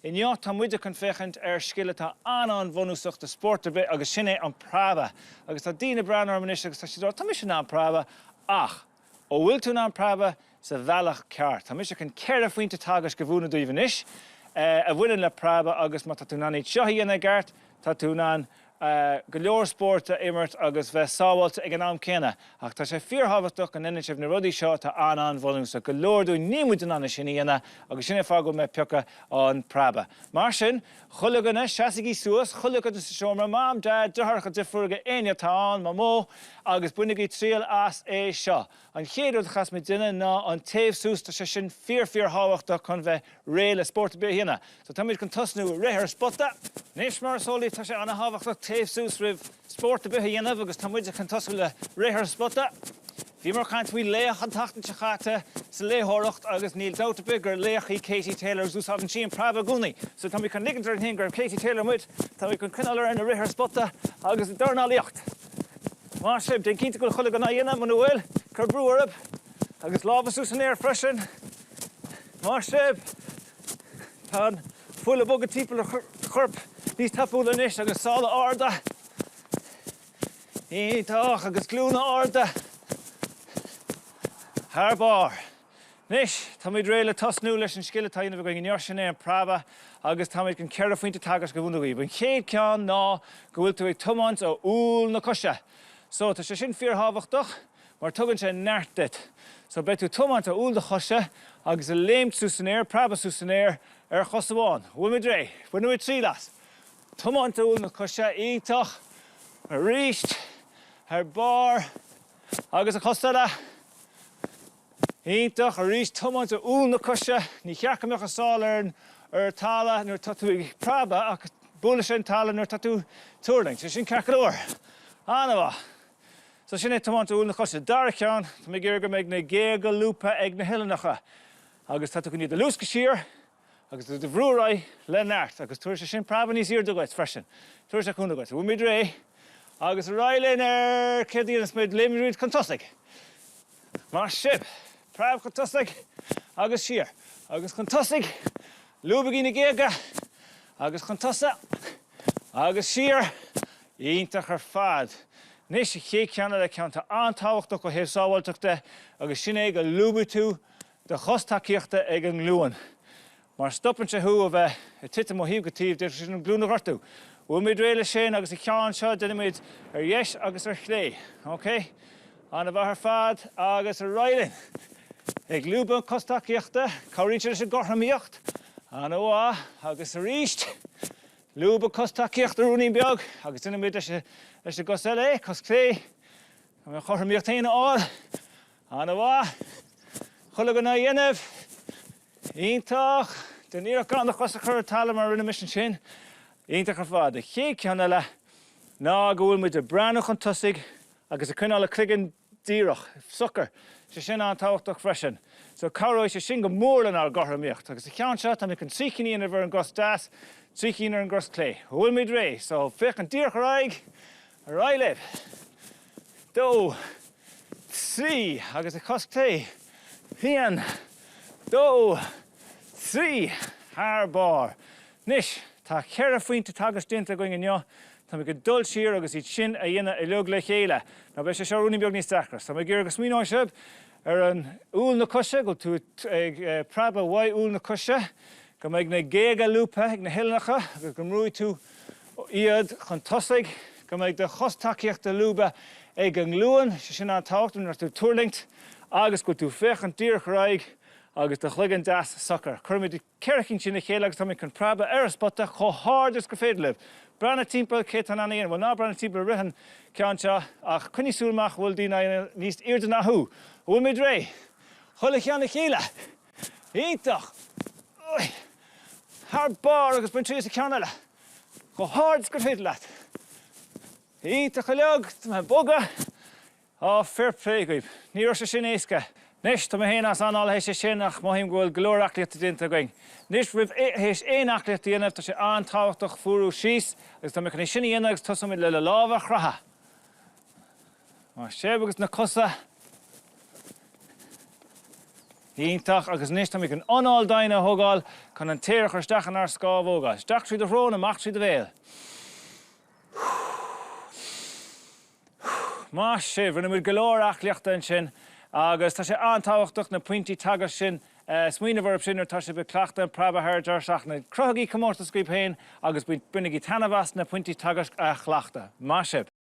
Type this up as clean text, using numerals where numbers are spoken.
Inniu tá muide chun féachaint ar scil atá an-an-bhunúsach do spórt ar bith agus sin é an preabadh. Agus tá daoine ag breathnú orm anois agus tá siad ag rá tá mise in ann preabadh ach an bhfuil tú in ann preabadh sa bhealach ceart? Tá mise chun 4 phointe teagaisc a mhúineadh daoibh anois a bhaineann le preabadh agus má tá tú in ann iad seo a dhéanamh i gceart tá tú in ann go leor spóirt a imirt agus bheith sábháilte ag an am céanna. Ach tá sé fíorthábhachtach go ndéanann sibh na rudaí seo atá an-an-bhunúsach. Go leor dúinn níl muid in ann é sin a dhéanamh agus sin é fáth go bhfuil mé ag piocadh an preabadh. Mar sin, chuile dhuine, seasaigí suas, chuile dhuine sa seomra, Mam, Dad, deartháireacha, deirfiúracha, éinne atá ann, Mamó, agus bainigí triail as é seo. An chéad rud a chaithfeas muid déanamh ná an téamh suas, tá sé sin fíor fíor thábhachtach chun bheith réidh le spórt ar bith a dhéanamh. So táimid chun tosnú ag rith ar spota. Anois mar is eol daoibh tá sé ana-thábhachtach téamh suas roimh spórt ar bith a dhéanamh agus tá muid chun tosú le rith ar spota. Bhíomar ag caint faoi laoch an tseachtain seo chaite sa léitheoireacht agus níl dabht ar bith gur laoch í Katie Taylor agus úsáideann sí an preabadh i gcónaí. So táimid chun ligint orainn féin gur Katie Taylor muid, táimid chun coinneáil orainn ag rith ar spota agus ag dornálaíocht. Maith sibh, déan cinnte go bhfuil chuile dhuine á dhéanamh, muna bhfuil, cuir brú orthu. Agus lámha suas san aer freisin. Maith sibh. Tá an fuil ag bogadh timpeall an choirp níos tapúla anois agus sála arda. Iontach, agus glúine arda. Thar barr. Anois, táimid réidh le tosnú leis an scil atá á dhéanamh againn inniu, sin é an preabadh, agus táimid chun 4 phointe teagaisc a mhúineadh dhaoibh. An chéad ceann ná go bhfuil tú ag tiomáint ó úll na coise. So, tá sé sin fíorthábhachtach mar tugann sé neart duit. So, beidh tú ag tiomáint ó úll do choise agus ag léimt suas san aer, preabadh suas san aer ar chos amháin. Bhfuil muid réidh? Bainfidh muid triail as. Tiomáint ó úll na coise, iontach. Arís, thar barr, agus an chos eile. Iontach, arís tiomáint ó úll na coise, ní cheart go mbeadh an sál ar an ar an talamh nuair atá tú ag preabadh ach buailfidh sé an talamh nuair atá tú ag tuirlingt, sé sin ceart go leor. An-mhaith. So sin é tiomáint ó úll na coise. Dara ceann, tá mé ag iarraidh go mbeidh na géaga lúbtha ag na huillinneacha agus tá tú chun iad a luascadh siar agus iad a bhrú ar aghaidh le neart agus tabharfaidh sé sin preabadh níos airde dhuit freisin. Tabharfaidh sé cúnamh duit. Bhfuil muid réidh? Agus ar aghaidh linn ar céard a dhéanfas muid? Léimfidh muid chun tosaigh. Maith sibh! Preab chun tosaigh agus siar. Agus chun tosaigh, lúbaigí na géaga agus chun tosaigh agus siar. Iontach ar fad. Anois, an chéad cheann eile, ceann atá an-tábhachtach ó thaobh sábháilteachta agus sin é go lúbfaidh tú do chos tacaíochta ag an nglúin. Mar stopann sé thú ó bheith ag titim ó thaobh go taobh, d'fhéadfadh sé sin an glúin a ghortú. Bhfuil muid réidh leis sin agus an ceann seo déanfaimid ar dheis agus ar chlé. Ok? An-mhaith ar fad agus ar aghaidh linn. Ag lúbadh an cos tacaíochta, cabhraíonn sé leis an gcothromaíocht. An-mhaith agus arís lúb an cos tacaíochta ruainnín beag agus déanfaimid leis leis an gcos eile é, cos clé. An chothromaíocht féin a fháil. An-mhaith. Chuile dhuine á dhéanamh. Iontach! Déan iarracht gan do chos a chur ar talamh mar a rinne mise ansin. Iontach ar fad. An chéad cheann eile ná go bhfuil muid ag breathnú chun tosaigh agus ag coinneáil an cloigeann díreach, socair. Sé sin an-tábhachtach freisin. So cabhróidh sé sin go mór lenár gcothromaíocht. Agus sa cheann seo táimid chun 3 cinn a dhéanamh ar an gcos deas, 3 cinn ar an gcos clé. An bhfuil muid réidh? So féachaint díreach ar aghaidh. Ar aghaidh libh! 2, 3, agus an chos clé. 1, 2, 3, thar barr. Anois, tá 4 phointe teagaisc déanta againn inniu. Táimid ag dul siar agus iad sin a dhéanamh uilig le chéile. Now beidh sé seo ruainnín beag níos deacra. So tá mé ag iarraidh go smaoineoidh sibh ar an úll na coise, go bhfuil tú ag preabadh uaidh úll na coise, go mbeidh na géaga lúbtha ag na huillinneacha agus go mbrúfaidh tú iad chun tosaigh, go mbeidh do chos tacaíochta lúbtha ag an nglúin, sé sin an-tábhachtach nuair atá tú ag tuirlingt, agus go bhfuil tú ag féachaint díreach ar aghaidh agus do chloigeann deas socair. Cuirfimid na ceithre chinn sin le chéile agus táimid chun preabadh ar an spota chomh hard is gur féidir libh. Breathnaigh timpeall cé atá in ann a dhéanamh. Bhuel, ná breathnaigh timpeall i rith an ceann seo ach coinnigh súil amach an bhfuil daoine á dhéanamh níos airde ná thú. An bhfuil muid réidh? Chuile cheann le chéile! Iontach! Thar barr agus bain triail as an ceann eile. Chomh hard is gur féidir leat. Iontach uilig, tá mé ag bogadh. Á, fair play dhaoibh. Ní raibh sé sin éasca. Anois, tá mé féin as anáil théis é sin ach mothaím go bhfuil go leor aclaíochta déanta againn. Anois, roimh théis aon aclaíocht a dhéanamh, tá sé an-tábhachtach fuarú síos agus tá mé chun é sin a dhéanamh agus tosóimid le na lámha a chroitheadh. Maith sibh agus na cosa. Iontach, agus anois táimid chun anáil doimhin a thógáil chun an t-aer a chur isteach inár scámhóga. Isteach trí do shrón, amach trí do bhéal. Maith sibh, rinne muid go leor aclaíochta ansin agus tá sé an-tábhachtach na pointí teagaisc sin, smaoineamh orthu sin nuair atá sibh ag cleachtadh an preabadh thar an deireadh seachtaine. Cruthaigí comórtas daoibh féin agus bainigí taitneamh as na pointí teagaisc a chleachtadh. Maith sibh!